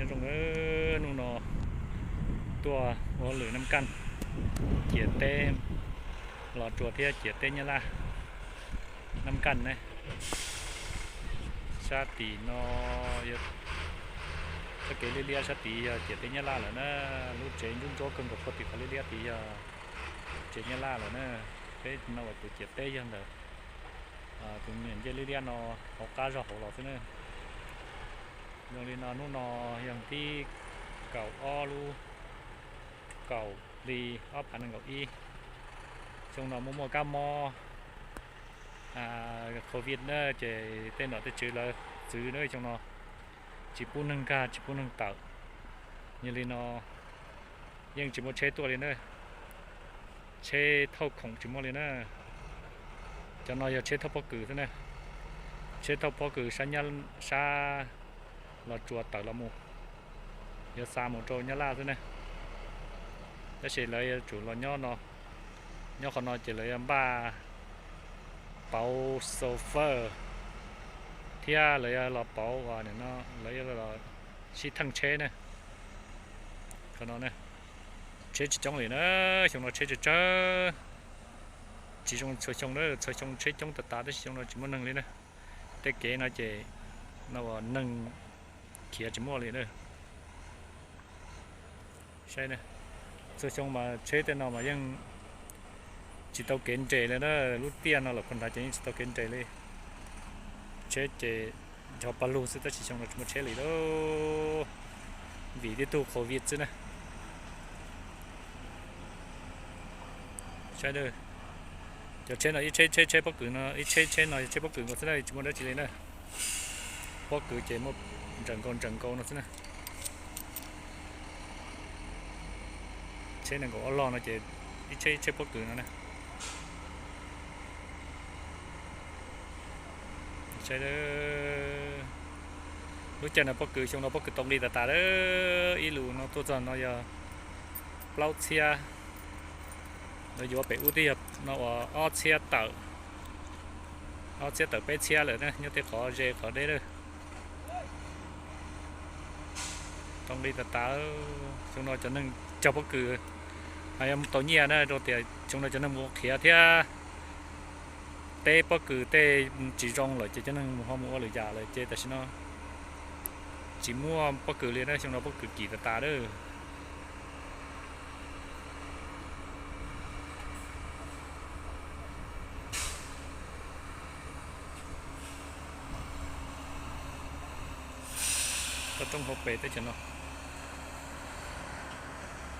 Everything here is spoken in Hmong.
Zoo, hnub no tuaj ua lwm Nab Kaj, ciam teb Los Tsuas thiab ciam teb Nyab Laj, Nab Kaj ne. Sab tim no, txoj kev liab liab sab tid yog ciam teb Nyab Laj lawm na. Lub tsev ntsuab ntsuab kawg nkaus puag tim qhov liab liab tid yog tsev Nyab Laj lawm na. Peb no uas tus ciam teb yog ntawm tus niam ncej liab liab no hauv qab zog hauv los xwb na. Zoo li no, hnub no yog thib kaum ob lub kaum hli ob phav nees nkaum ib. Xyoo no muaj muaj kab mob covid na, ces tej nom tej tswv lawv txwv na, xyoo no tsis pub neeg nkag tsis pub neeg tawm. Yog li no yeej tsis muaj tsheb tuaj li na, tsheb thauj khoom tsis muaj li na. Cov no yog tsheb thauj pob kws xwb na, tsheb thauj pob kws sab Los Tsuas tawm los mus, yuav xa mus rau Nyab Laj xwb na. Tab sis lawv yuav tsum los nyob no, nyob qhov no ces lawv yuav npaj pauv xau fawj thiab lawv yuav los pauv, lawv yuav los sib theej tsheb na. Qhov no tsheb tsis coob li na, xyoo no tsheb tsawg tsawg, tsis zoo txhua xyoo na, txhua xyoo tsheb coob tas tas tab sis xyoo no tsis muaj neeg li na. Tej kev no ces no uas neeg khiav tsis muaj li na. Saib, txhua xyoo mas tsheb tej no mas yeej tsis tau kev nres li na, lub tiaj no los pag nrad ces yeej tsis tau kev nres li. Tsheb ces ncho paj lug xwb tab sis xyoo no tsis muaj tsheb li lauj, vim tib tug covid xwb na. Saib, cov tsheb no ib tsheb tsheb tsheb pob kws no, ib tsheb tsheb no tsheb pob kws nkaus xwb na, tsis muaj dab tsi li na. Pob kws ces muaj ntsaws nkaus ntsaws nkaus no xwb na. Tsheb nees nkaum ob log no ces ib tsheb ib tsheb pob kws no na. Lub caij no pob kws, xyoo no pob kws tau nqi tas tas, ib lus no tuaj txog no yog plaub txhiab, yuav pem ub twb yog no uas ob txhiab tawm, ob txhiab tawm peb txhiab lawm na, nyob tej qhov ze qhov deb lawm. Tau nqi tas tas, xyoo no cov neeg cog pob kws yog tau nyiaj na, rau tias xyoo no cov neeg mus ua qhiav thiab teb pob kws tej tsis zoo lawm ces cov neeg mus ho mus ua lwm yam lawm ces tam sim no tsis muaj pob kws li na, xyoo no pob kws kim tas tas lawm. Toj roob hauv pes teb chaws no.